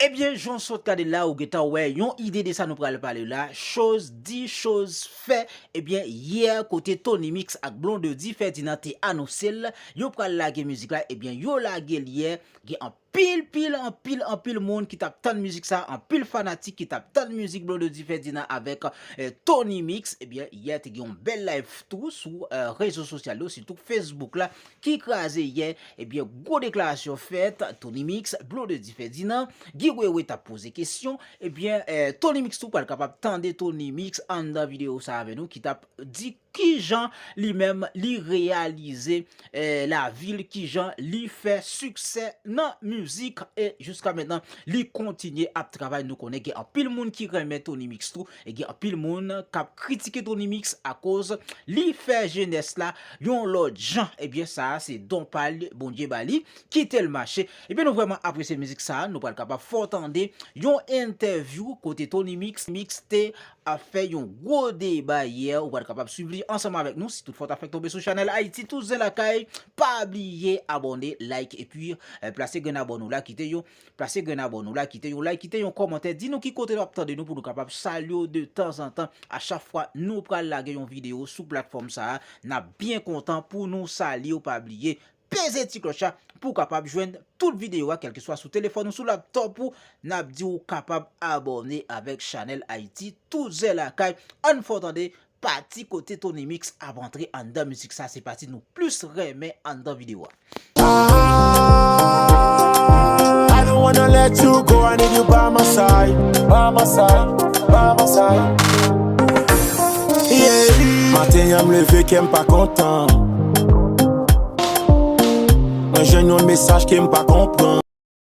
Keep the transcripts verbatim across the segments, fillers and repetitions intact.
Ebyen, jan w sot gade la, ou gentan wè yon ide de sa nou pral pale la. Choz di, choz fè. Ebyen, yè, kote Tony Mix ak Blondedy Ferdinand te anonse l, yo pral lage mizik la, ebyen, yo lage l yè. Gen anpil, pil, anpil, anpil moun ki t ap tann mizik sa, anpil fanatik ki t ap tann mizik Blondedy Ferdinand avèk, eh, Tony Mix. Ebyen, yè te gen yon bèl live tou sou, eh, rezo sosyal yo, sitou Facebook la, ki kraze yè. Ebyen, gwo deklarasyon fèt, Tony Mix, Blondedy Ferdinand, Guy Wewe t ap poze kesyon. Ebyen, eh, Tony Mix tou pral kapab tande Tony Mix anndan videyo sa avè nou ki t ap di kijan li menm li reyalize, eh, lavi l, kijan li fè siksè nan mizik e jiska mentnan li kontinye ap travay. Nou konnen gen anpil moun ki renmen Tony Mix tou e gen anpil moun k ap kritike Tony Mix akoz li fè jenès la yon lòt jan. Ebyen, sa a se don pa l Bondye ba li, kite l mache. Ebyen, nou vrèman apresye mizik sa a. Nou pral kapab fè w tande yon entèvyou kote Tony Mix, Mix te ap fè yon gwo deba yè. Ou pral kapab swiv li ansanm avèk nou. Si toutfwa w ta fèk tonbe sou chanèl Ayiti Touzen Lakay, pa bliye abòne, like, epi, eh, plase grenn abòne w la, kite yon, plase grenn abòne w la, kite yon like, kite yon kòmantè. Di nou ki kote w ap tande nou pou nou kapab salye w de tanzantan. A chak fwa nou pral lage yon videyo sou platfòm sa a, n ap byen kontan pou nou salye w. Pa bliye peze ti klòch la pou w kapab jwenn tout videyo a, kèlkeswa sou telefòn ou, sou laptòp ou. N ap di w kapab abòne avèk chanèl Ayiti Touzen Lakay. Ann fè w tande pati kote Tony Mix ap antre anndan mizik sa. Se pati nou plis renmen anndan videyo a. I don't wanna let you go, I need you by my side, by my side, by my side. Yeah. Maten an m leve kè m pa kontan. Mwen jwenn yon mesaj ke m pa konprann.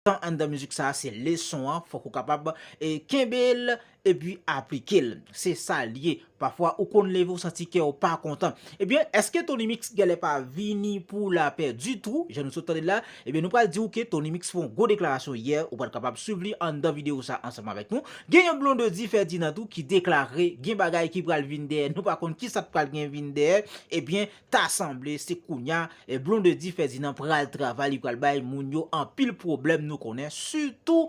Tan anndan mizik sa a, se leson an, fòk ou kapab, eh, kenbe l epi aplike l. Se sa l ye. Pafwa, ou konn leve, ou santi kè w pa kontan. Ebyen, èske Tony Mix gèlè pa vini pou lapè ditou? Jan nou sot tande l la, ebyen, nou pral di w ke Tony Mix fè yon gwo deklarasyon yè. Ou pral kapab swiv li anndan videyo sa ansanm avèk nou. Gen yon Blondedy Ferdinand tou ki deklare gen bagay ki pral vin dèyè. Nou pa konn kisa k pral gen vin dèyè. Ebyen, ta sanble se kounya, eh, Blondedy Ferdinand pral travay, li pral bay moun yo anpil pwoblèm, nou konnen. Sitou,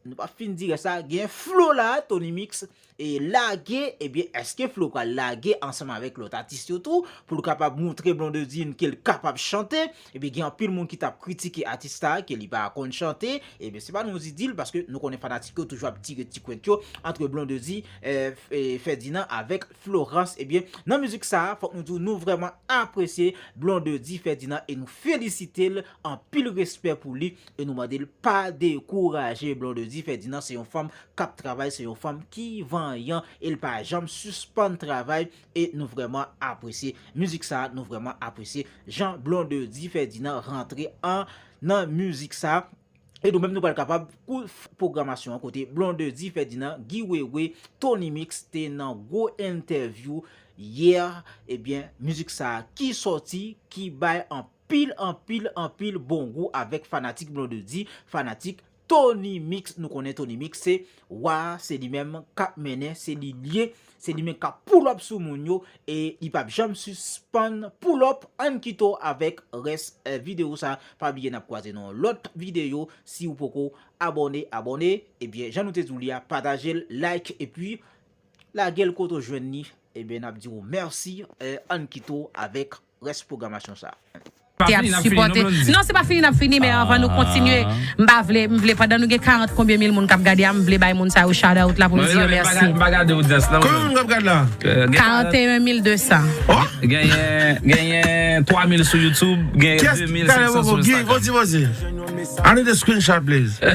nou pa fin di rès la, gen Flo la, Tony Mix, e lage, ebyen, èske Flo pral lage ansanm avèk lòt atis yo tou, pou l kapab montre Blondedy ke l kapab chante? Ebyen, gen anpil moun ki t ap kritike atis sa, ke li pa konn chante. Ebyen, se pa nou di di l, paske nou konnen fanatik yo toujou ap tire ti kwent yo ant Blondedy, eh, F-, eh, Ferdinand avèk Florence. Ebyen, nan mizik sa a, fòk nou di w, nou vrèman apresye Blondedy Ferdinand e nou felisite l, anpil respè pou li, e nou mande l pa dekouraje. Blondedy Ferdinand se yon fanm k ap travay, se yon fanm ki vanyan, e l pa janm sispann travay, e nou vrèman apresye mizik sa a, nou vrèman apresye jan Blondedy Ferdinand rantre an nan mizik sa a. E nou menm nou pral kapab kou pwogramasyon an kote Blondedy Ferdinand, Guy Wewe, Tony Mix te nan gwo entèvyou yè. Ebyen, mizik sa a ki sòti, ki bay anpil, anpil, anpil bon gou avèk fanatik Blondedy, fanatik Tony Mix. Nou konnen Tony Mix se wa, se li menm k ap mennen, se li l ye, se li menm k ap pull up sou moun yo, e li p ap janm sispann pull up. Ann kite w avèk rès, eh, videyo sa. Pa bliye n ap kwaze nan yon lòt videyo. Si w poko abòne, abòne. Ebyen, jan nou te di w li a, pataje l, like, epi lage l kote w jwenn li. Ebyen, n ap di w mèsi, eh, ann kite w avèk rès pwogramasyon sa. Te ap sipòte. Non, se pa fini n ap fini, men anvan nou kontinye, m pa vle, m vle, pandan nou gen karant konbyen mil moun k ap gade a, m vle bay moun sa yo shout out la pou m di yo mèsi. M pa gade odyans lan. Konbyen moun k ap gade la? Karanteyen mil de san. Genyen, genyen twa mil sou YouTube, genyen de mil senk san sou Instagram. Vozi, vozi. I need a screenshot, please. W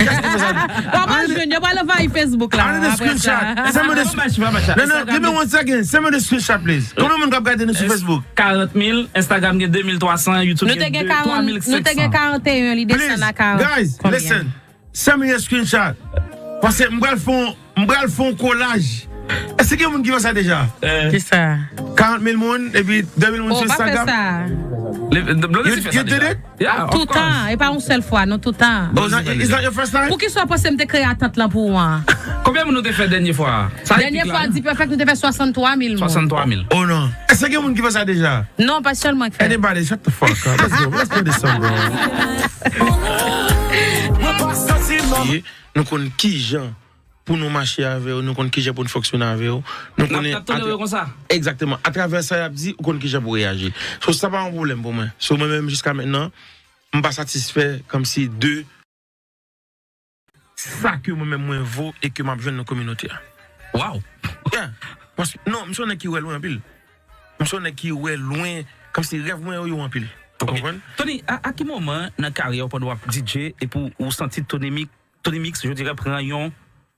ap al jwenn, yo pral anvayi Facebook la. I need a screenshot. Send me the screenshot. Non, non, give me one second. Send me the screenshot, please. Konbyen moun k ap gade nou sou Facebook? Karant mil, Instagram gen de mil twa san, YouTube gen twa mil senk san. Nou te gen karanteyen, li desann a karant. Guys, listen. Send me a screenshot. Paske m pral fè yon, m pral fè yon kolaj. Èske gen moun ki fè sa deja? Kisa? Karant mil moun, epi de mil moun sou Instagram. Ou pa fè sa. You did it? Yeah, of course. Toutan, e pa yon sèl fwa, non, toutan. Oh, is that your first time? Poukisa w panse m te kreye atant lan pou ou an? Konbyen moun nou te fè dènye fwa a? Dènye fwa, D-Perfect, nou te fè swasanntwa mil moun. Swasanntwa mil. Oh non. Èske gen moun ki fè sa deja? Non, pa sèl mwen k fè. Anybody, shut the fuck up. Let's go. Let's play this song, bro. ye, nou konn kijan pou nou mache avè w, nou konn kijan pou n fonksyone avè w. Nou konnen. N ap tolere w konsa. Egzakteman. Atravè sa y ap di, ou konn kijan pou reyaji. So, sa pa yon pwoblèm pou mwen. So, mwen menm, jiska mentnan, m pa satisfè kòmsi de sa ke mwen menm mwen vo e ke m ap jwenn nan kominote a. Wow! Yeah. Paske, non, m se yon nèg ki wè lwen anpil. M se yon nèg ki wè lwen, kòmsi rèv mwen yo, yo anpil. Ou konprann? Tony, a, a ki moman nan karyè w pandan w ap D J epi w, ou santi Tony Mix, Tony Mix, je dirais, pran yon,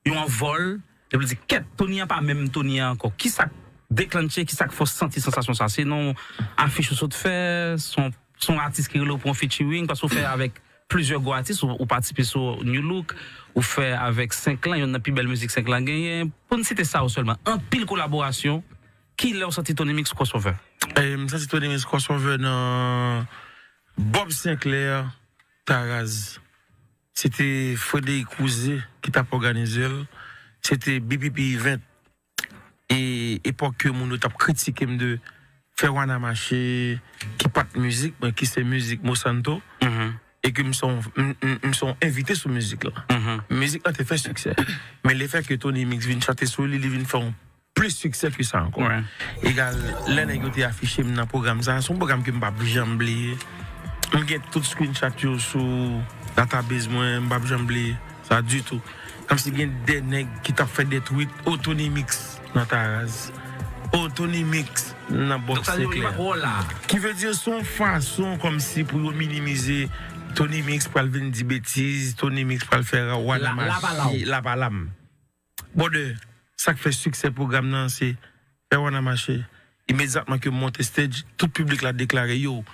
yon anvòl, epi l di, kèt, Tony an pa menm Tony an ankò. Kisa k deklannche, kisa k fè w santi sansasyon sa? Se nan afich ou sot fè, se yon, se yon atis ki rele w pou yon featuring, paske w fè avèk plizyè gwo atis, ou, ou patisipe sou New Look, ou fè avèk Senklan, youn nan pi bèl mizik Senklan genyen. Pou n site sa yo sèlman, anpil kolaborasyon. Kilè w santi Tony Mix crossover? Eh, m santi Tony Mix crossover nan Bob Sinclair, Taraz. Se te Frédéric Rouzé ki t ap òganize l. Se te B P P Event. E epòk ke moun yo t ap kritike m de fè Wana mache, ki pa t mizik mwen, ki se mizik Mosanto, e ke m se yon, m, m, m se yon envite sou mizik la. Mizik la te fè siksè. Men lefè ke Tony Mix vin chante sou li, li vin fè yon plis siksè ke sa ankò. Egal, lè nèg yo te afiche m nan pwogram sa, se yon pwogram ke m p ap janm bliye. M gen tout screenshot yo sou database mwen, m p ap janm bliye sa ditou. Kòmsi gen de nèg ki t ap fè de tweet, "Oh, Tony Mix nan Taraz. Oh, Tony Mix nan Bob Sinclair." Ki vle di, se yon fason kòmsi pou yo minimize Tony Mix pral vin di betiz, Tony Mix pral fè Wana mache, lapalam. Brother, sa k fè siksè pwogram nan, se fè Wana mache. Imedyatman ke m monte stage, tout piblik la deklare, "Yo,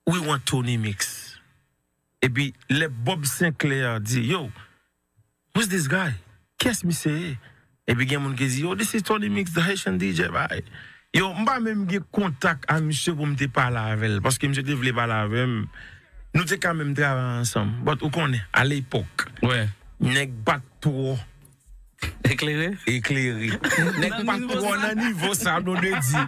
we want Tony Mix." Epi, lè Bob Sinclair di, "Yo, who's this guy? Kiyès misye ye?" Epi gen moun ki di, "Yo, this is Tony Mix, the Haitian D J, bay." Yo, m pa menm gen kontak a misye pou m te pale avè l, paske misye te vle pale avè m. Nou te ka menm travay ansanm. But ou konnen, alepòk, nèg pa t twò eklere? Eklere. Nèg pa t twò nan nivo sa, Blondedy.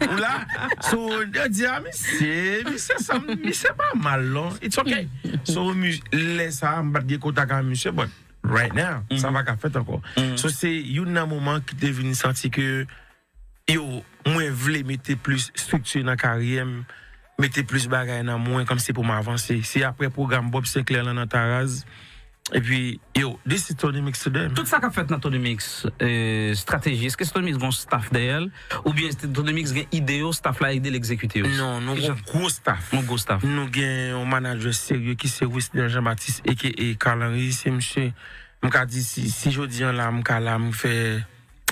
Ou la? So, yo di, "Ah, misye, misye, sa, misye pa mal, non. It's okay." So, mi, lè sa, m pa t gen kontak a misye, but right now, sa pa ka fèt ankò. So, se youn nan moman ki te vin santi ke, yo, mwen vle mete plis estrikti nan karyè m, mete plis bagay nan mwen, kòmsi pou m avanse. Se aprè pwogram Bob Sinclair lan nan Taraz. Epi, yo, this is Tony Mix today, man. Tout sa k ap fèt nan Tony Mix, eh, estrateji, èske Tony Mix gon staff dèyè l? Oubyen Tony Mix gen ide yo, staff la ede l egzekite yo? Non, nou gon gwo staff. Nou gwo staff. Nou gen yon manager serye ki se Wisner Jean Baptiste, A K A Carl Henry. Se misye, m ka di, si, si jodi an la, m ka la, m fè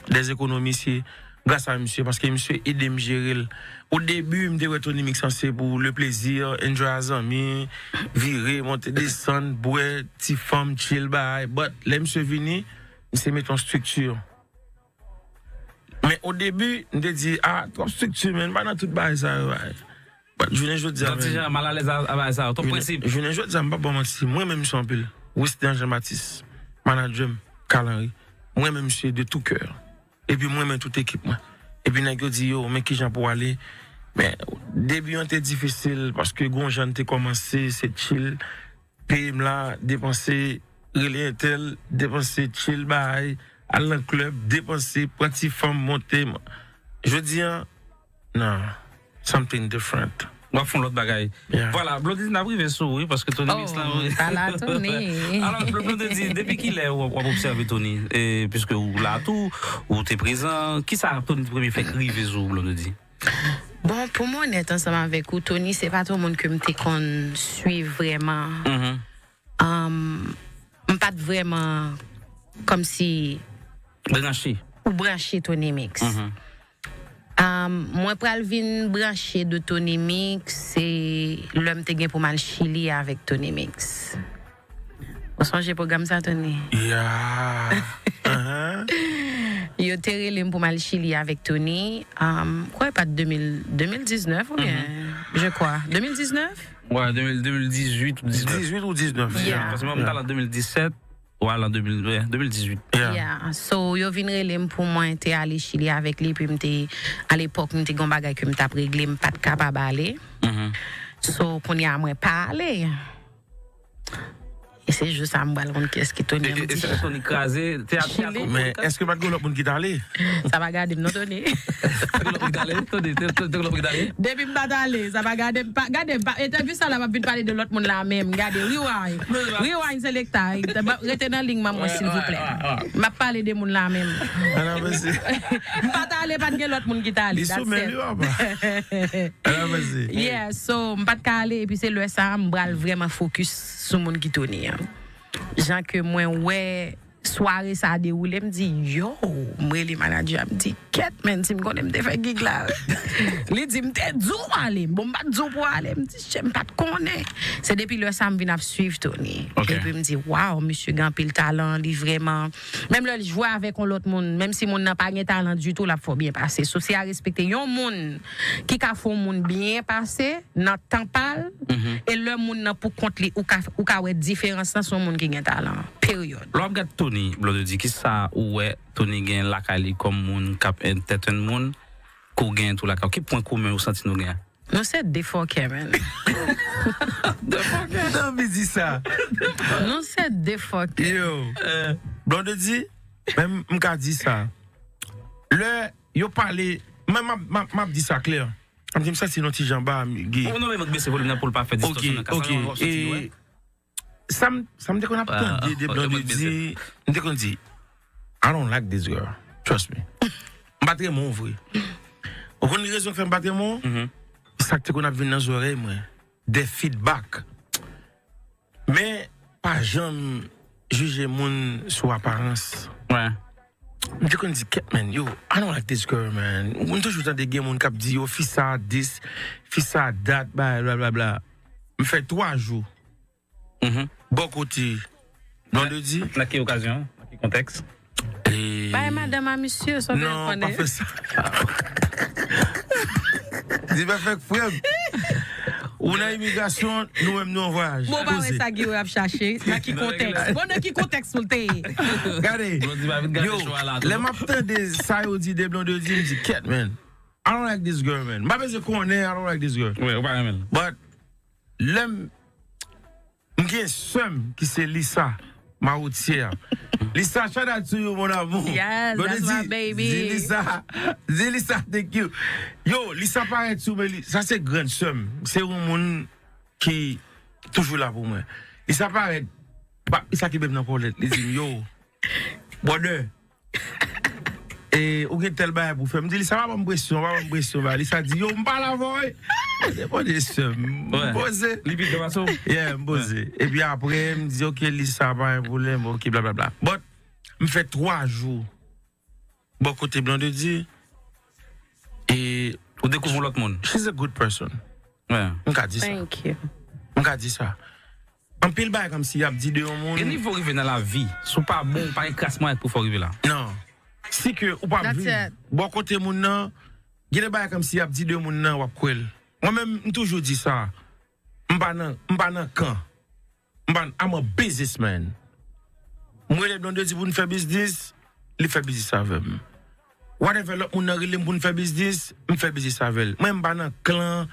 dèzekonomi, se gras a misye, paske misye ede m jere l. O debi, m te wè Tony Mix an se pou le plezi, enjoy a zanmi, vire, monte, desann, bwè, ti fanm, chill, bay. But, lè misye vini, misye mete yon estrikti. Men o debi, m te di, "Ah, twòp estrikti, men, m pa nan tout bagay sa yo, bay." But jounen jodi a, man. Santi jan malalèz a, a bagay sa yo, twòp prensip. Jounen jodi a, m p ap ba w manti, mwen menm misye anpil. Wisner Jean Baptiste, manager m, Carl Henry. Mwen menm misye de tout cœur. Epi mwen menm tout ekip mwen. Epi nèg yo di, "Yo, men kijan pou w ale?" Men, debi an te difisil, paske gon jan n te kòmanse, se chill. Peye m la, depanse, rele entèl, depanse, chill, bay, al nan club, depanse, pran ti fanm, monte. Jodi an, non, something different. W ap fè yon lòt bagay. Yeah. Vwala, Blondedy, n ap rive sou ou, wi, paske Tony Mix lan, wi. Oh, pa la, Tony. Alò, Bl-, Blondedy, depi kilè w ap, w ap obsève Tony? E, piske ou la tou, ou te prezan, kisa Tony te premye fè k rive sou ou, Blondedy? Bon, pou mwen onèt ansanm avèk ou, Tony, se pa t yon moun ke m te konn swiv vrèman. Um, m pa t vrèman kòmsi branche. Ou branche Tony Mix. Um, mwen pral vin branche de Tony Mix, se lè m te gen pou m al Chili avèk Tony Mix. Ou sonje pwogram sa, Tony? Yeah. Yo te rele m pou m al Chili avèk Tony. Um, m kwè pa t de mil, de mil diznèf oubyen, je crois. De mil diznèf? Wè, de mil, de mil dizuit ou diznèf. Dizuit ou diznèf. Yeah. Paske mwen, m t al an de mil disèt, w al an de mil, wè, de mil dizuit. Yeah. Yeah. So, yo vin rele m pou mwen te ale Chili avèk li, epi m te, alepòk, m te gen yon bagay ke m t ap regle, m pa t kapab ale. So, kounye a, mwen pa ale. Se jou sa m pral konn kiyès ki Tony an. M di, Tony kraze, te ap Chili. Men èske pa t gen lòt moun ki t ale? Sa pa gade m non, Tony. Te gen lòt moun ki t ale? Tony, te gen lòt moun ki t ale? Depi m pa t ale, sa pa gade m pa, gade m pa, entèvyou sa la m ap vin pale de lòt moun la menm. Gade, rewind. Rewind selecta. Rete nan liy manman, silvouplè. M ap pale de moun la menm. M pa t ale, pa t gen lòt moun ki t ale. Li sou men li, papa. Yeah, so, m pa t ka ale, epi se lè sa a, m pral vrèman fokis sou moun ki Tony an. Jan ke mwen wè sware sa a dewoule, m di, yo, m rele manadjè a, m di, kèt, menn, si m konnen m te fè gig la. Li di, m te di w ale, bon, m pa t di w pou w ale, m di, chè, m pa t konnen. Se depi lè sa a m vin ap swiv Tony. Epi m di, waw, misye gen anpil talan, li vrèman, menm lè l jwe avèk yon lòt moun, menm si moun nan pa gen talan ditou, l ap fè w byen pase. So, se a respekte. Yon moun ki ka fè yon moun byen pase nan tan pa l, e lè moun nan pou kont li, ou ka, ou ka wè diferans lan, se yon moun ki gen talan. Peryòd. Lè w ap gad Tony, Blondedy, kisa ou wè Tony gen lakay li kòm moun k ap entertain moun, ke w gen tou lakay ou? Ki pwen komen ou santi nou gen? Nou se de fòkè, menn. De fòkè? Nan vi di sa. Nou se de fòkè. Yo. Blondedy, menm m ka di sa. Lè yo pale, mwen m ap, m ap, m ap di sa klè. M di m santi nou ti jan ba, Guy. Ou non, men mwen bese volim nan pou l pa fè distòsyon nan ka sa, ok, non, w ap santi l, wè. Sa m, sa m te konn ap tande de Blondedy, m te konn di, I don't like this girl. Trust me. M pa t renmen w vre. Ou konn rezon k fè m pa t renmen w? Sa k te konn ap vin nan zòrèy mwen. Des feedback. Men, pa janm jije moun sou aparans. M te konn di, kèt, man, yo, I don't like this girl, man. M toujou tande gen moun k ap di, yo, fi sa this, fi sa that, bagay, blablabla. M fè twa jou. Bò kote Blondedy. Nan ki okazyon? Nan ki kontèks? Bay madanm a misye, sa w vle konnen. Non, pa fè sa. Di pa fèk frè m. Ou nan imigrasyon, nou menm nou an vwayaj. Bon, pa wè sa Guy ap chache. Nan ki kontèks? Bon, nan ki kontèks pou l te ye? Gade. Yo, lè m ap tande sa yo di de Blondedy, m di, kèt, man. I don't like this girl, man. M pa bezwen konnen, I don't like this girl. Wi, ou pa renmen l. But, lè m M gen sè m ki se Lisa, Mawotyè. Lisa, shout out to you, mon amour. Yes, that's my baby. Di Lisa, di Lisa, thank you. Yo, Lisa parèt sou men li. Sa se grann sè m. Se yon moun ki toujou la pou mwen. Lisa parèt, pa, Lisa kenbe m nan kòlèt. Li di m, yo, brother, E, ou gen tèl bagay pou fè. M di, Lisa, pa ban m presyon, pa ban m presyon, ba. Lisa di, yo, m pale avè w, wi. Mwen depoze sè m. M poze. Li pi gran pase w? Yeah, m poze. Epi apre, m di, ok, Lisa, pa gen pwoblèm, ok, blablabla. But, m fè twa jou bò kote Blondedy. E ou dekouvri yon lòt moun. She's a good person. M ka di sa. Thank you. M ka di sa. Anpil bagay kòmsi y ap di de yon moun. Gen nivo w rive nan lavi, si w pa bon, ou pa gen kras mwayen pou fè w rive la. Non. Si ke ou pa viv bò kote moun nan, gen de bagay kòmsi y ap di de moun nan, w ap kwè l. Mwen menm, m toujou di sa. M pa nan, m pa nan kan. M pa, I'm a businessman. M rele Blondedy pou n fè biznis, li fè biznis avè m. Whatever lòt moun nan rele m pou n fè biznis, m fè biznis avè l. Mwen, m pa nan klan,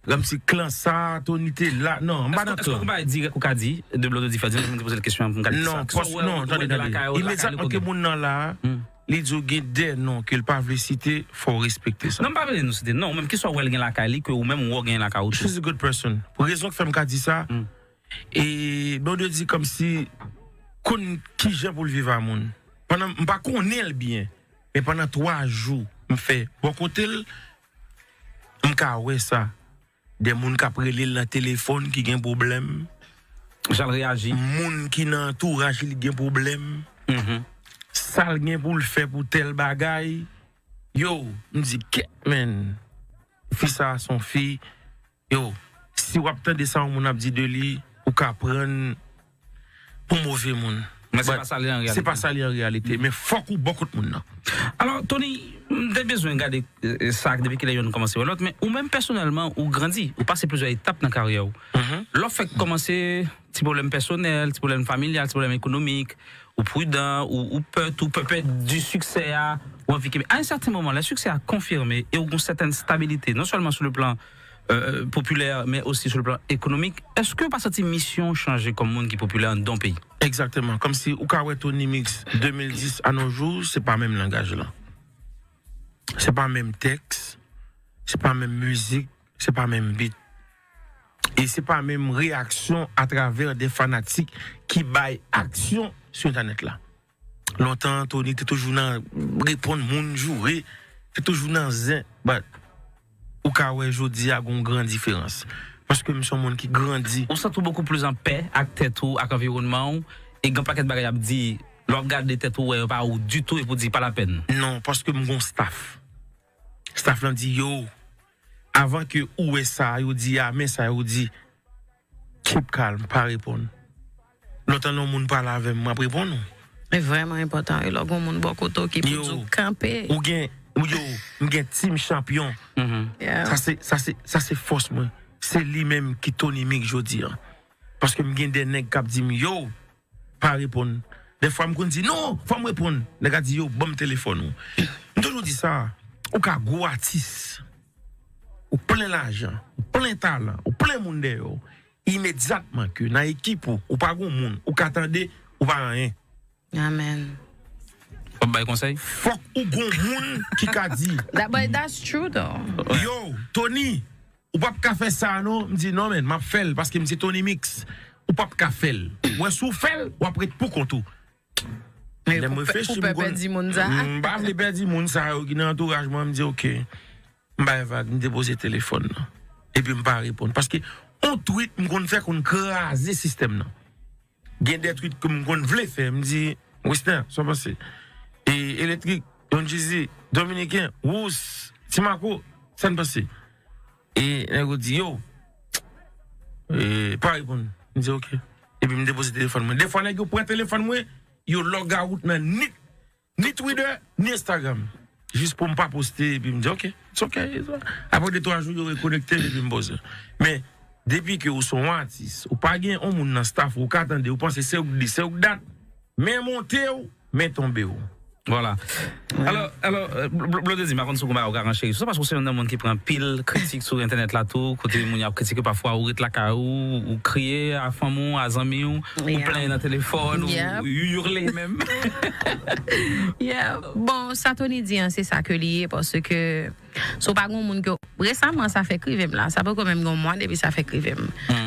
kòmsi klan sa, Tony te la. Non, m pa nan klan. Èske ou bay dirèk ou ka di, de Blondedy fè di, m te poze l kesyon an pou m ka di sa. Non, tande, tande. Imedyatman ke moun nan la, li di w gen de non ke l pa vle site, fò w respekte sa. Non, m pa vle nou site non, menm ki sa w wè l gen lakay li, ke ou menm ou wè w gen lakay ou tou. She's a good person. Pou rezon k fè m ka di sa, E Blondedy kòmsi konn kijan pou l viv a moun. Pandan m pa konnen l byen, men pandan twa jou m fè bò kote l, m ka wè sa. De moun k ap rele l nan telefòn ki gen pwoblèm. Jan l reyaji. Moun ki nan antouraj li gen pwoblèm. Sa l gen pou l fè pou tèl bagay. Yo, m di, kèt, man. Fi sa a se yon fi Yo, si w ap tande sa yon moun ap di de li, ou ka pran pou move moun. Men se pa sa li an reyalite. Se pa sa li an reyalite. Men fòk ou bò kot moun nan. Alò, Tony, m te bezwen gade, eh, sa depi kilè yonn kòmanse wè lòt, men ou menm pèsonèlman, ou grandi, ou pase plizyè etap nan karyè w. Lè w fèk kòmanse, ti pwoblèm pèsonèl, ti pwoblèm familyal, ti pwoblèm ekonomik, ou pridan, ou, ou pè tou, pè, pè di siksè a, ou anvi kenbe. A yon sèten moman, lè siksè a konfime e ou gen yon sètèn stabilite, non sèlman sou le plan euh, popilè, men osi sou le plan ekonomik. Èske w pa santi misyon w chanje kòm moun ki popilè anndan yon peyi? Egzakteman. Kòmsi ou ka wè Tony Mix de mil dis a nos jours, se pa menm langaj lan. Se pa menm tèks, se pa menm mizik, se pa menm beat. E se pa menm reyaksyon atravè de fanatik ki bay aksyon sou entènèt la. Lontan, Tony te toujou nan reponn moun, joure, te toujou nan zen. But, ou ka wè jodi a gon gran diferans. Paske m se yon moun ki grandi. Ou santi w bokou plis anpè ak tèt ou, ak anviwònman w, e gen pakèt bagay ap di, lè w ap gade tèt ou, wè yo pa ou ditou, epi w di pa lapèn. Non, paske m gon staff. Staff lan di, yo, avan ke ou wè sa yo di a, men sa yo di, keep calm, pa reponn. Lontan lè yon moun pale avè m, m ap reponn ou. E vrèman enpòtan, wi, lè w gen yon moun bò kote w ki pou di w kanpe. Ou gen, ou yo, m gen team chanpyon. Mhm. Yeah. Sa se, sa se, sa se fòs mwen. Se li menm ki Tony Mix jodi a. Paske m gen de nèg k ap di m, yo, pa reponn. Dèfwa m konn di, non, fò m reponn. Nèg la di, yo, ban m telefòn ou. M toujou di sa, ou ka gwo atis, ou plen lajan, ou plen talan, ou plen moun dèyè w. Imedyatman ke nan ekip ou, ou pa gon moun, ou ka tande, ou pa anyen. Amen. W ap bay konsèy? Fòk ou gon moun ki ka di, That, but that's true, though. Yo, Tony, ou p ap ka fè sa non. M di, non, men, m ap fè l paske m se Tony Mix. Ou p ap ka fè l. Ou wè, si w fè l, w ap ret pou kont ou. Lè m reflechi, m konn, m pa vle pèdi moun sa yo ki nan antouraj mwen, m di, oke. M bay vag, m depoze telefòn nan. Epi m pa reponn. Paske on tweet m konn fè konn kraze sistèm nan. Gen de tweet ke m konn vle fè, m di, Western, sa w panse? E Elektrik, Don Jeezy, Dominiken, Wous, Ti Mako, sa n panse? E nèg yo di, yo, e, pa reponn. M di, oke. Epi m depoze telefòn mwen. Defwa nèg yo pran telefòn mwen, yo log out nan ni, ni Twitter, ni Instagram. Jis pou m pa poste, epi m di, oke, it's okay, it's okay. Apre de twa jou, yo rekonekte m, epi m poze. Men, depi ke ou se yon atis, ou pa gen yon moun nan staff, ou ka tande, ou panse se ou k di, se ou k dat, men monte w, men tonbe w. Vwala. Alò, alò, euh, Bl-, Bl-, Blondedy, m pa konn si w konn ba ou ka rancheri sou sa, paske w se youn nan moun ki pran anpil kritik sou entènèt la tou, kote moun y ap kritike pafwa, ou ret lakay ou, ou kriye a fanmi w, a zanmi w, ou plenyen nan telefòn, ou, ou yourle menm. Yeah. Bon, sa Tony di an, se sa ke li ye, paske si w pa gon moun ke, resaman, sa fèk rive m la, sa poko menm gon mwa depi sa fèk rive m.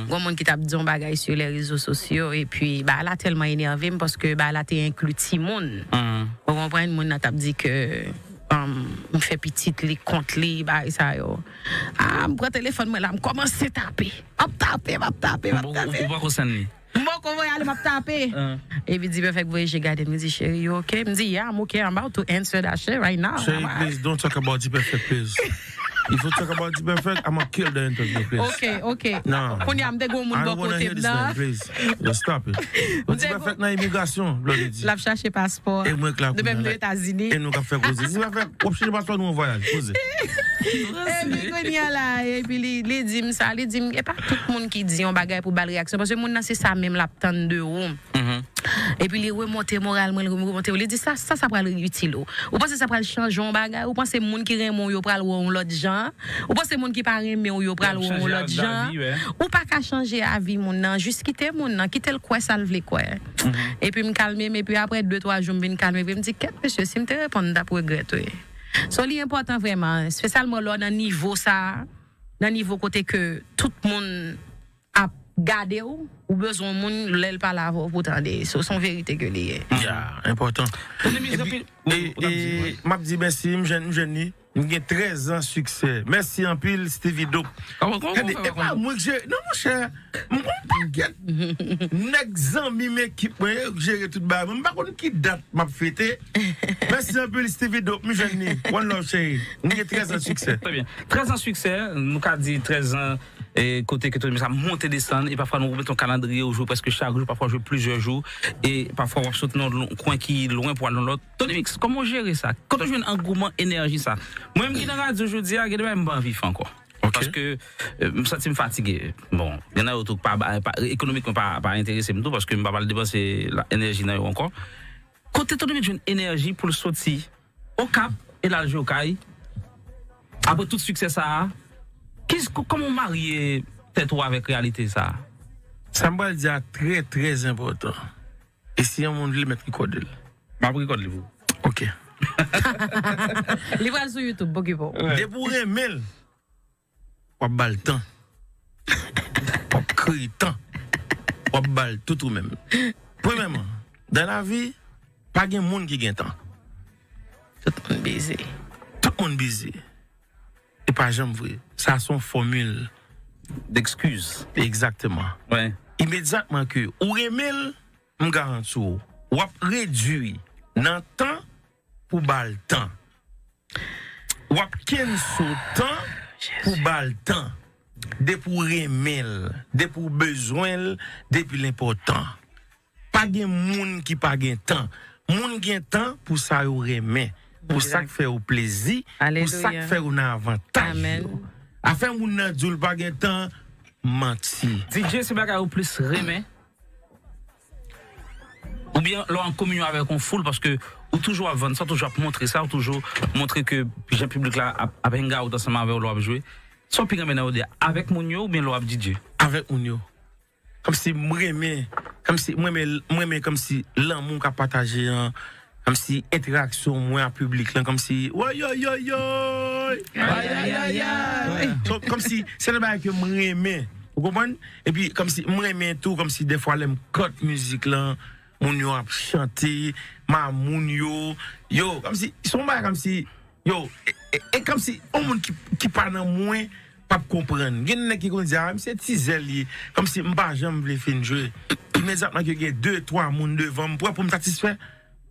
Gon moun ki t ap di yon bagay sou lè rezo sosyo, epi bagay la tèlman enève m, paske bagay la te enkli timoun. Ou konprann, moun nan t ap di ke, um, m fè pitit li kont li, bagay sa yo. Ah, m pran telefòn mwen la, m kòmanse tape. M ap tape, m ap tape, m ap tape. Ou poko sèn li? M poko voye ale, m ap tape. Epi Dipèfèk voye je gade m, li di, cheri, you okay? M di, yeah, I'm okay, I'm about to answer that shit right now. Cheri, please, don't talk about Dipèfèk, please. If you talk about Dipèfèk, I'ma kill the interview, please. Okay, okay. No. Kounye a, m te gon moun bò kote m nan. I don't wanna hear this man, please. Just stop it. Dipèfèk nan imigrasyon, Blondedy. L ap chache paspò. E mwen k la kounye a. Nou menm nou Etazini. E nou k ap fè koze. Dipèfèk, w ap chache paspò nou an vwayaj, koze. Epi kounye a la, epi li, li di m sa, li di m, e pa tout moun ki di yon bagay pou ba l reyaksyon, paske moun nan se sa menm l ap tann de ou. Epi li remonte moral mwen, li remonte, li di sa, sa, sa pral itil ou. Ou panse sa pral chanje yon bagay? Ou panse moun ki renmen w yo pral wè w yon lòt jan? Ou panse moun ki pa renmen w yo pral wè w yon lòt jan? Ou pa ka chanje avi moun nan, jis kite moun nan, kite l kwè sa l vle kwè. Epi m kalme m, epi apre de, twa jou, m vin kalme, epi m di, kèt, mesye, si m te reponn, m t ap regrèt, wi. So, li enpòtan vrèman, espesyalman lè w nan nivo sa, nan nivo kote ke tout moun ap gade w, ou bezwen yon moun lè l pale avè w pou tande. So, se yon verite ke li ye. Ya, enpòtan. Epi, e, e, m ap di mèsi, m jwenn, m jwenn li. M gen trèz an siksè. Mèsi anpil, Stevie Dope. Gade, e pa mwen k jere, non, monchè. M gon pakèt nèg zanmi m, ekip mwen, yo k jere tout bagay. Mwen, m pa konn ki dat m ap fete. Mèsi anpil, Stevie Dope. M jwenn li. One love, cheri. M gen trèz an siksè. Trè byen. Trèz an siksè, nou ka di trèz an, e, kote ke Tony Mix ap monte desann, e pafwa nou mete yon kalandriye ou jwe prèske chak jou, pafwa jwe plizyè jou, e pafwa w ap sot nan yon kwen ki lwen pou al nan lòt. Tony Mix, kòman w jere sa? Kote w jwenn angouman, enèji sa? Mwen menm ki nan radyo jodi a, gen de bagay m pa anvi fè ankò. Paske, e, m santi m fatige. Bon, gen nan yo tou pa, pa, ekonomikman pa, pa enterese m tou, paske m pa pral depanse la, enèji nan yo ankò. Kote Tony Mix jwenn enèji pou l soti Okap e l al jwe Okay? Apre tout siksè sa a, Kis- kòman w marye tèt ou avèk reyalite sa a? Sa m pral di a trè, trè enpòtan. E si yon moun vle mèt rekòde l? M ap rekòde li pou ou. Ok. Li pral sou YouTube, pokipo. Depi w renmen l, w ap ba l tan. W ap kreye tan. W ap ba l tout ou menm. Premyèman, dan lavi, pa gen moun ki gen tan. Tout moun bize. Tout moun bize. E pa janm vre. Sa se yon fòmil. D'excuses. Egzakteman. Ouais. Imedyatman ke ou renmen l, m garanti w, w ap redui nan tan pou ba l tan. W ap kenso tan pou ba l tan. Depi w renmen l, depi w bezwen l, depi l enpòtan. Pa gen moun ki pa gen tan. Moun gen tan pou sa yo renmen, pou sa k fè yo plezi, pou sa k fè yo nan avantaj yo. Afè moun nan di w l pa gen tan, manti. D J se bagay ou plis renmen? Oubyen lè w an kominyon avèk yon foul, paske ou toujou ap vann sa, ou toujou ap montre sa, ou toujou montre ke jan piblik la ap, ap hang out ansanm avè w lè w ap jwe. Sa w pi renmen nan yo de a, avèk moun yo oubyen lè w ap D J? Avèk moun yo. Kòmsi m renmen, kòmsi m renmen, m renmen kòmsi lanmou k ap pataje an, kòmsi entèraksyon mwen ak piblik lan, kòmsi woy yoy yoy yoy. So, kòmsi se nan bagay ke m renmen. Ou konprann? Epi kòmsi m renmen tou, kòmsi dèfwa lè m cut mizik lan, moun yo ap chante, mamoun yo, yo, kòmsi se yon bagay kòmsi, yo, e, e, e kòmsi yon moun ki, ki pa nan mwen p ap konprann. Gen nèg ki konn di, a, misye tizè l ye, kòmsi m pa janm vle fin jwe. Imedyatman ke gen de, twa moun devan m, pou, pou m satisfè,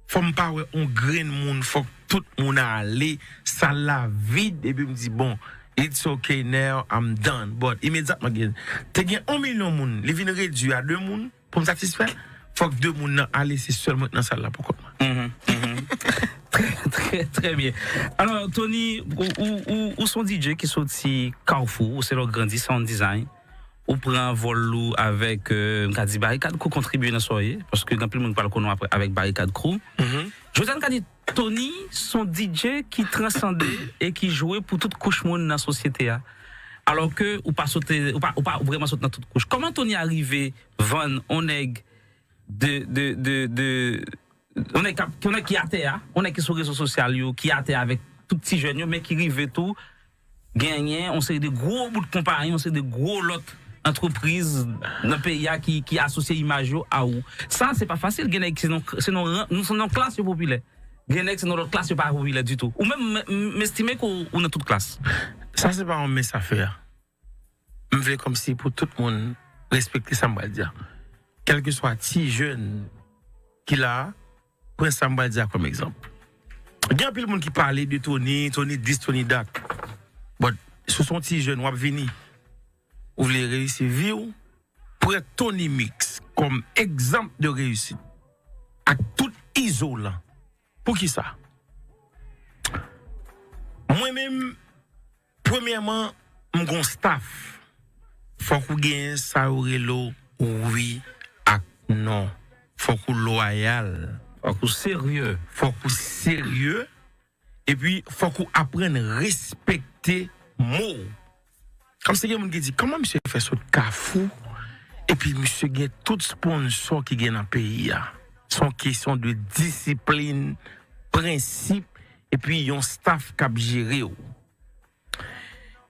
fò m pa wè on grenn moun, fòk tout moun ale, sal la vid, epi m di, bon, it's okay now, I'm done. But imedyatman gen, te gen on milyon moun, li vin redui a de moun, pou m satisfè, fòk de moun nan ale, se sèl mwen k nan sal la pou kont mwen. Trè, trè, trè byen. Alò, Tony, ou, ou, ou, ou se yon D J ki soti Kafou, ou se lè w grandi sound design. Ou pran vòl ou avèk, euh, m ka di Barikad Crew, kontribye nan sa w ye, paske gen anpil moun ki pral konnen w apre avèk Barikad Crew. Jodi a, n ka di Tony se yon D J ki transande e ki jwe pou tout kouch moun nan sosyete a. Alò ke ou pa sote, ou pa, ou pa vrèman sot nan tout kouch. Kòman Tony a rive vann on nèg de, de, de, de, on nèg k ap, on nèg ki atè a, on nèg ki sou rezo sosyal yo, ki atè avèk tout ti jèn yo, men ki rive tou genyen on seri de gwo bout konpayi, on seri de gwo lòt antrepriz nan peyi a ki, ki asosye imaj yo a ou. Sa, se pa fasil. Gen nèg ki se nan, se nan ran, se nan klas yo popilè. Gen nèg se nan lòt klas yo pa popilè ditou. Ou menm, m, m, m estime ke w, ou nan tout klas. Sa se pa yon mens afè a. M vle kòmsi pou tout moun respekte sa m pral di a. Kèlkeswa ti jèn ki la a, pran sa m pral di a kòm egzanp. Gen anpil moun ki pale de Tony, Tony dis, Tony dat. But, si w se yon ti jèn, w ap vini. Ou vle reyisi vi w, pran Tony Mix kòm egzanp de reyisit. Ak tout izolan. Poukisa? Mwen menm, premyèman, m gon staff. Fòk ou genyen sa yo rele w wi ak non. Fòk ou lwayal. Fòk ou serye. Fòk ou serye. Epi, fòk ou aprann respekte mo w. Kòmsi gen moun ki di, kòman misye fè sot Kafou? Epi misye gen tout sponsò ki gen nan peyi a. Se yon kesyon de disiplin, prensip, epi yon staff k ap jere w.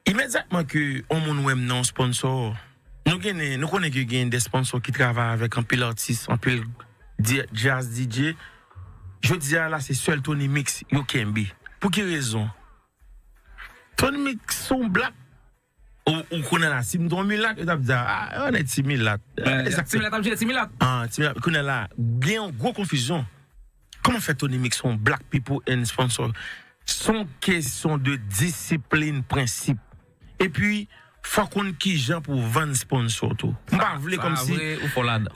Imedyatman ke yon moun wè m nan yon sponsò, nou gen, nou konnen ke gen de sponsò ki travay avèk anpil atis, anpil di- jazz D J. Jodi a la, se sèl Tony Mix yo kenbe. Pou ki rezon? Tony Mix se yon black. Ou, ou konnen la, si m te yon milat, yo t ap di, a, yon nèg ti milat. Ti milat ap jere ti milat. Ah, ti milat. Konnen la, gen yon gwo konfizyon. Kòman fè Tony Mix se yon black people and sponsor? Se yon kesyon de disiplin, prensip. Epi, fò konn kijan pou vann sponsor tou. M pa vle kòmsi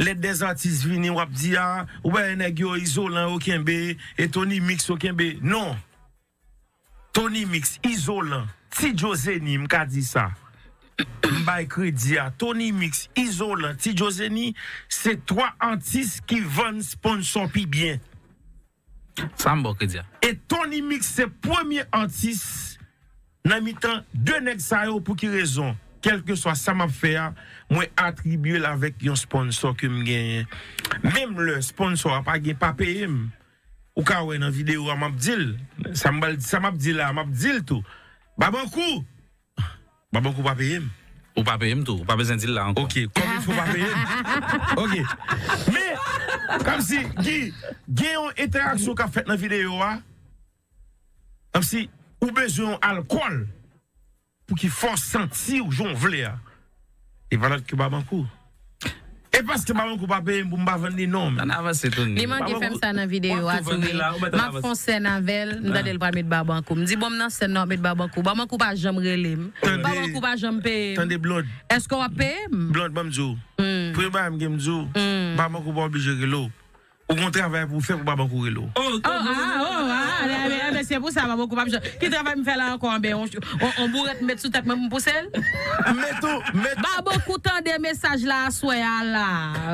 lè dèz atis vini, w ap di, a, ou wè nèg yo izolan yo kenbe, e Tony Mix yo kenbe. Non. Tony Mix, Izolan, Ti Joe Zeni, m ka di sa. M bay kredi a Tony Mix, Izolan, Ti Joe Zeni, se twa atis ki vann sponsor pi byen. Sa m ba w kredi a. E Tony Mix se premye atis nan mitan de nèg sa yo, pou ki rezon, kèlkeswa sa m ap fè a, mwen atribye l avèk yon sponsò ke m genyen. Menm lè sponsò a pa gen, pa peye m, ou ka wè nan videyo a, m ap di l. Sa m, sa m ap di la, m ap di l tou. Babankou! Babankou pa peye m. Ou pa peye m tou. Ou pa bezwen di l la ankò. Ok, kòm il fo pa peye m. Ok. Men, kòmsi, Guy, gen yon entèraksyon k ap fèt nan videyo a. Kòmsi, ou bezwen yon alkòl pou ki fè w santi w jan w vle a. E pa lòt ke Babankou. E paske Babankou pa peye m pou m pa vann li non. Ann avanse, Tony. Li manke fè m sa nan videyo a tou, wi. M ap fè yon sèn avè l, m tande l pral met Babankou. M di, bon, m nan sèn nan, w ap met Babankou. Babankou pa janm rele m. Babankou pa janm peye m. Tande, Blonde. Èske w ap peye m? Blonde, ban m di w. Premye bagay m gen m di w, Babankou pa oblije rele w. Ou gon travay pou w fè pou Babankou rele w. Oh, ah, oh, ah, eh, eh, eh, se pou sa, Babankou p ap janm. Ki travay m fè la ankò, anben, on, on, on bourèt m met sou tèt mwen, m pouse l? Met ou, met Babankou tande mesaj la aswè a la.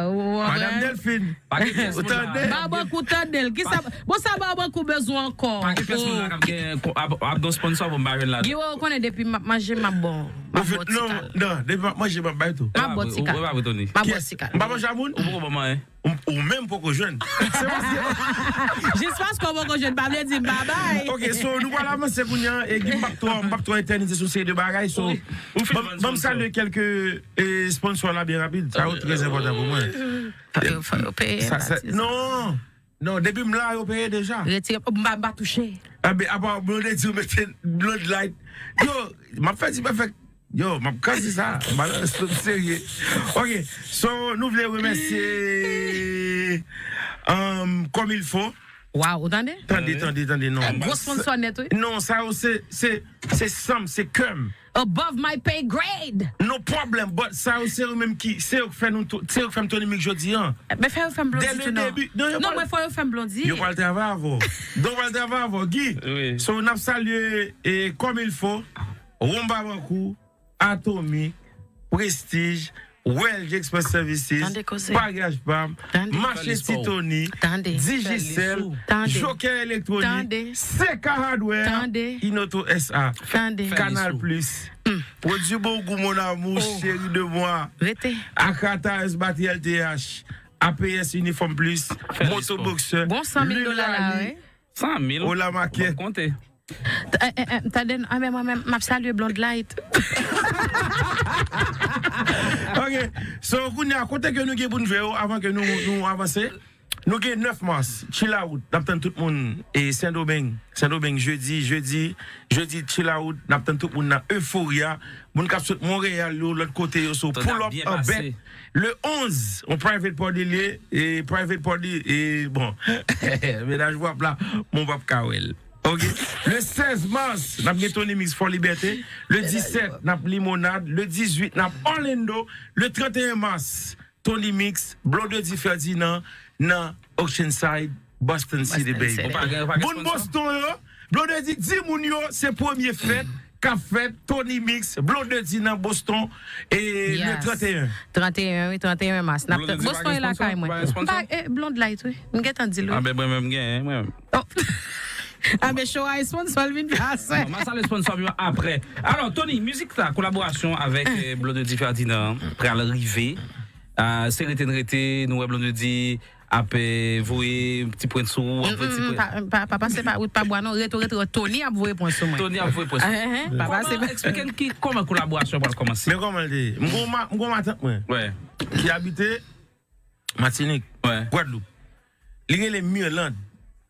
Ou konprann? Madanm Delphine. Pa gen pyès moun la. Ou tande? Babankou tande l. Kisa, bon, sa Babankou bezwen ankò? Pa gen pyès moun la k ap gen, ap, ap gen sponsò pou m pa jwenn ladan. Giwo, ou konnen depi m ap manje, m ap bon. M ap bon ti kal. Non, non, depi m ap manje, m ap bay tou. M ap bon ti kal. Ou pa vre, Tony. M ap bon ti kal. M pa manje a moun? Ou poko ban m anyen. Ou, ou menm poko jwenn. Se paske jis paske w poko jwenn pa vle di m babay. Ok, so nou pral avanse kounye a, e Guy, m p ap twò, m p ap twò etènize sou seri de bagay, so ban m salye kèlke, e, sponsò la byen rapid. Sa yo trè enpòtan pou mwen. Fò yo, fò yo peye. Sa, sa, non, non, depi m la, yo peye deja. Retire, m pa, m pa touche. Anben, apa Blondedy, ou mete Blonde Light. Yo, m ap fè ti pèfèk. Yo, m ap kraze sa. Malorèz, m serye. Ok, so, nou vle remèsye, um, Comme il faut. Waw, ou tande? Tande, tande, tande, non. Gwo sponsò nèt, wi. Non, sa yo se, se, se san m, se kè m. Above my pay grade. No problem, but sa yo se yo menm ki, se yo k fè nou tou, se yo k fè m Tony Mix jodi an. Men fè yo fè m Blondy tou non. Non, mwen fò yo fè m Blondy. Yo pral travay avè w. Donk, yo pral travay avè w, Guy. So, n ap salye, e, Comme il faut, Wonm Babankou, Atomic, Prestige, Welge Express Services, Paryaj Pam, Mache Ti Tony, Digicel, Joker Electronic, C K Hardware, Inoto S A, Canal Plus, Pwodui Bon Gou, Mon Amour, Chéri de Moi, Akata S Batterie L T H, A P S Uniform Plus, Motoboxer, Lulali, San mil. Ola Market. Konte. Tande, a, men mwen menm, m ap salye Blonde Light. Ok. So, kounye a, kote ke nou gen pou n jwe yo, avan ke nou, nou avanse? Nou gen nèf mas, Chill Out, n ap tann tout moun, e Sendomeng, Sendomeng, jedi, jedi, jedi, Chill Out, n ap tann tout moun nan Euphoria. Moun k ap sot Monreyal yo, lòt kote yo, so pull up an bèt. Le onz, on private party li ye, e private party, e bon, mennaj w ap la, men w p ap ka wè l. Ok. Le sèz mas, n ap gen Tony Mix Fò Libète. Le disèt, n ap Limonad. Le dizuit, n ap Orlando. Le tranteyen mas, Tony Mix, Blondedy Ferdinand, nan Oceanside, Boston City, baby. Moun Boston yo, Blondedy di moun yo, se premye fèt k ap fèt, Tony Mix, Blondedy nan Boston, e le tranteyen. Tranteyen, wi, tranteyen mas. Boston e lakay mwen. M pa, e, Blonde Light, wi. M gentan di l, wi. A, ben, mwen menm, m genyen, mwen menm. Oh. A, men show a e sponsò l vin pase. Non, m a salye sponsò m yo aprè. Alò, Tony, mizik sa, kolaborasyon avèk, e, Blondedy Ferdinand, pral rive. A, se rete n rete, nou wè Blondedy ap, e, voye ti pwen sou ou, ap voye ti pwen. Pa, pa, pa pase pa wout pa bwa non, rete, rete, Tony ap voye pwen sou mwen. Tony ap voye pwen sou ou. Pa pase pa. Kòman, eksplike n ki, kòman kolaborasyon pral kòmanse? Men kòman l te ye? M gon ma-, m gon matant mwen ki abite Matinik, Gwadloup. Li rele Mirlande.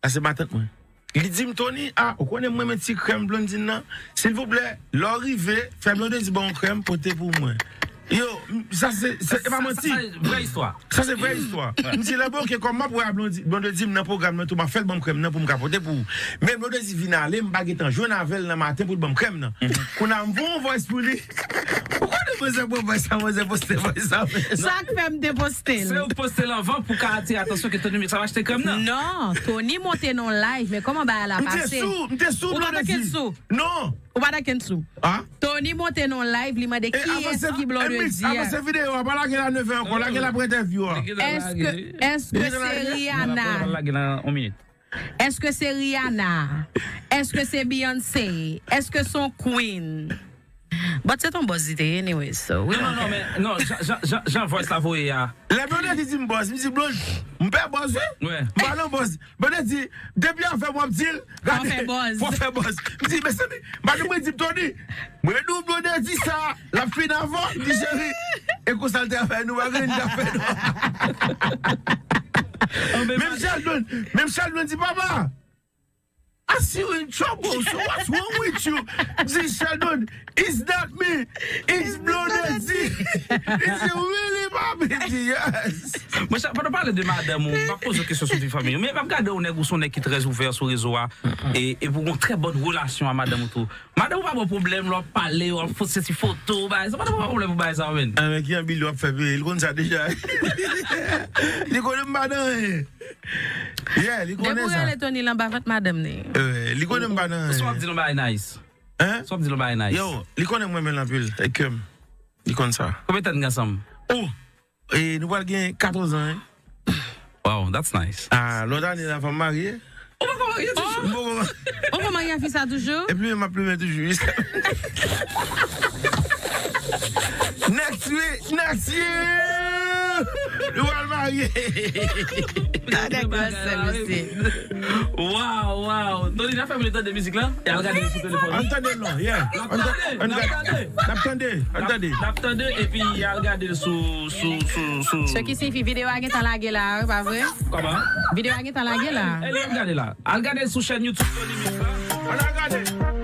Sa se matant mwen. Li di m, Tony, a, ou konnen m renmen ti krèm Blondedy nan? Silvouplè, lè w rive, fè Blondedy ba w yon krèm, pote pou mwen. Yo, m, sa se, se, e pa manti. Sa, sa, sa vrè istwa. Sa se vrè istwa. M di, lè bon, ok, kòm m ap wè a Blondedy, Blondedy m nan pwogram nan tou, m ap fè l ban m krèm nan pou m ka pote pou ou. Men Blondedy vin ale, m pa gentan jwenn avè l nan maten pou l ban m krèm nan. Kounye a m voye yon voice pou li. Ou konnen manzè pran voice sa, manzè poste voice sa. Sa k fè m te poste l. Se ou k poste l anvan pou ka atire atansyon ke Tony Mix ap achte krèm nan. Non, Tony monte nan live, men kòman bagay la pase? M te sou, m te sou Blondedy. Ou pa t ankenn sou? Non. Ou pa t ankenn sou? A? Tony monte nan live, li mande kiyès ki Blondedy a. Avanse videyo a, pa lage l a nèf è ankò, lage l apre entèvyou a. Èske, èske se Rihanna? Lage l a yon minit. Èske se Rihanna? Èske se Beyoncé? Èske se yon queen? But se ton bòz li te ye, anyways, so we Non, non, don't non, care. men, non, jan, jan, jan, jan voice la voye a. Lè Blondedy di m bòz, m di Blondedy, m pè bòz, wi. Wè. M pa nan bòz. Blondedy, depi avè m w ap di l, gade, Fò fè bòz. Fò fè bòz. M di, mezanmi, madanm mwen di m Tony, mwen di w Blondedy sa, l ap fin avè w, m di cheri, e konsa l te avè nou, pa gen n t ap fè nou. Menm Sheldon, menm Sheldon di, papa, I see you in trouble, so what's wrong with you? Di Sheldon, it's not me, it's Blondedy. Li di, really, papi? Di, yes. Mwen, pandan pale de madanm ou, m ap poze yon kesyon sou vi fanmi. Men m ap gade yon nèg ou se yon nèg ki trè ouvè sou rezo a. E, e pou yon trè bòn relasyon a madanm ou tou. Madanm ou pa bon pwoblèm, lè w ap pale, w ap poste ti foto, bagay sa. Madanm ou pa pwoblèm pou bagay sa, men. Anben ki anbil w ap fè peye, li konn sa deja. Li konnen m pa nan anyen. Yeah, li Depi konnen ou sa. Rele Tony l anba vant madanm ni. Eh, li konnen m pa nan Sou ap anyen. Di nou bagay nice. Hein? Sou ap di nou bagay nice. Yo, li konnen mwen men l anpil. E ke m. Li konn sa. Konbyen tan n gen ansanm? Oh! E nou pral gen katòz an, hein? Wow, that's nice. Ah, lòt ane la, fò m marye. Ou pa kò marye toujou? M poko ma- Ou pa marye a fi sa toujou? Epi m ap plimen toujou. Next week, next year! Nou pral marye. Nèg yo sè, mesye. Wow, wow. Tony, n a fè moun tande mizik la? E al gade sou telefòn. An tande l non, yeah. An tande, an tande. N ap tande, an tande. N ap tande epi al gade l sou, sou, sou, sou. Se ki siyifi videyo a gentan lage la, wi, pa vre? Kòman? Videyo a gentan lage la. E li ap gade la. Al gade l sou chèn YouTube Tony Mix la. An al gade.